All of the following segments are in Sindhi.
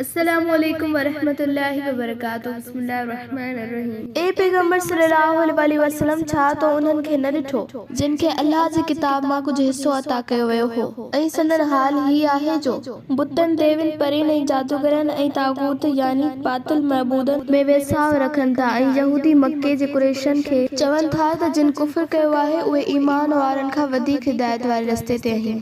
السلام عليڪم ورحمة الله وبرڪاته بسم الله الرحمن الرحيم. اي پيغمبر صلي الله عليه واٰله وسلم ڇا تو انهن کي نه ڏٺو جن کي الله جي ڪتاب مان ڪجهه حصو عطا ڪيو ويو هو ۽ سندن حال هي آهي جو بتن، ديوين، پرين ۽ جادوگرن ۽ طاغوت، يعني باطل معبودن، ۾ ويساهه رکن ٿا ۽ يهودي مڪي جي قريشن کي چون ٿا ته جن ڪفر ڪيو آهي اهي ايمان وارن کان وڌيڪ هدايت واري رستي تي آهن.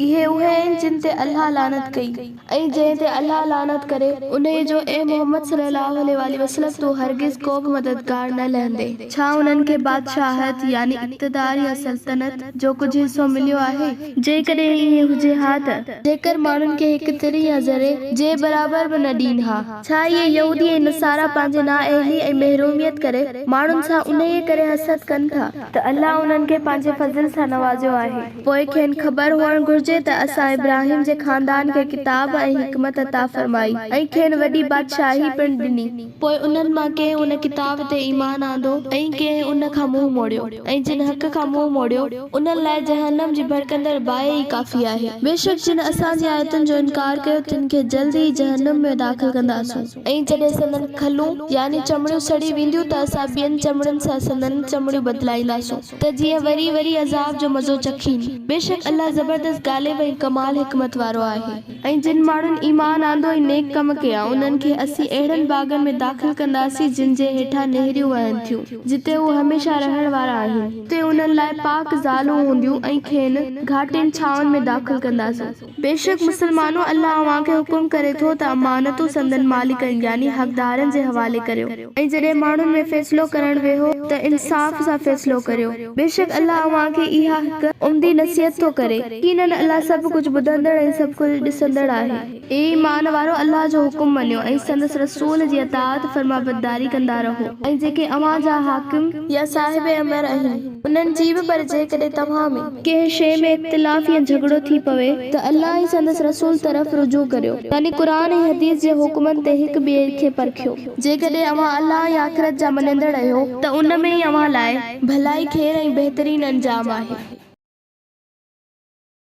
اهي اهي آهن جن تي الله لعنت ڪئي ۽ جنهن تي الله لعنت ڪري انهيء جو اي محمد صلي الله عليه واٰله وسلم تون هرگز ڪو به مددگار نه لهندين. ڇا انهن کي بادشاهت، يعني اقتدار يا سلطنت، جو ڪجهه حصو مليو آهي؟ جيڪڏهن ائين هجي ها ته جيڪر ماڻهن کي هڪ تري يا ذري جي برابر به نه ڏين ها. ڇا اهي يهودي ۽ نصارا پنهنجي نااهلي ۽ محروميت ڪري ماڻهن سان انهيء ڪري حسد ڪن ٿا ته الله انهن کي پنهنجي فضل سان نوازيو آهي؟ پوء کين خبر هئڻ گهرجي ته اسان ابراهيم جي خاندان کي ڪتاب ۽ حڪمت عطا فرمائي ۽ کين وڏي بادشاهي پڻ ڏني. پوء انهن مان ڪنهن ان ڪتاب تي ايمان آندو ۽ ڪنهن ان کان منهن موڙيو ۽ جن حق کان منهن موڙيو انهن لاء جهنم جي ڀڙڪندڙ باهه ئي ڪافي آهي. بيشڪ جن اسان جي آيتن جو انڪار ڪيو تن کي جلد ئي جهنم ۾ داخل ڪنداسون. ۽ جڏهن سندن کلون، يعني چمڙيون، سڙي وينديون ته اسان ٻين چمڙين سان سندن چمڙيون بدلائينداسون. ته جيئن وري وري عذاب جو مزو چکين. بيشڪ الله زبردست غالب ۽ ڪمال حڪمت وارو آهي. ۽ جن ماڻهن ايمان آندو ۽ نيڪ ڪم ڪيا انهن کي اسين اهڙن باغن ۾ داخل ڪنداسين جن جي هيٺان نهريون وهن ٿيون جتي هو هميشه رهڻ وارا آهن. اتي انهن لاء پاڪ زالون هونديون ۽ کين گهاٽين ڇانون ۾ داخل ڪنداسون. بيشڪ مسلمانو! الله اوهان کي حڪم ڪري ٿو ته امانتون سندن مالڪن، يعني حقدارن، جي حوالي ڪريو ۽ جڏهن ماڻهن ۾ فيصلو ڪرڻ ويهو ته انصاف سان فيصلو ڪريو. بيشڪ الله اوهان کي اها هڪ عمدي نصيحت ٿو ڪري. يقيناً الله سڀ ڪجهه ٻڌندڙ ۽ سڀ ڪجهه ڏسندڙ آهي. اي ايمان وارؤ! الله جو حڪم مڃيو ۽ سندس رسول جي اطاعت، فرمانبرداري، ڪندا رهو ۽ جيڪي اوهان جا حاڪم يا صاحب امر آهن انهن جي به پر جيڪڏهن توهان ۾. ڪنهن شيء ۾ اختلاف يا جهڳڙو ٿي پوي ته الله ۽ سندس رسول طرف رجوع ڪريو، يعني قرآن ۽ حديث جي حڪمن تي هڪ ٻئي کي پرکيو. جيڪڏهن اوهان الله ۽ آخرت جا مڃيندڙ آهيو ته ان ۾ ئي اوهان لاء ڀلائي، خير ۽ بهترين انجام آهي.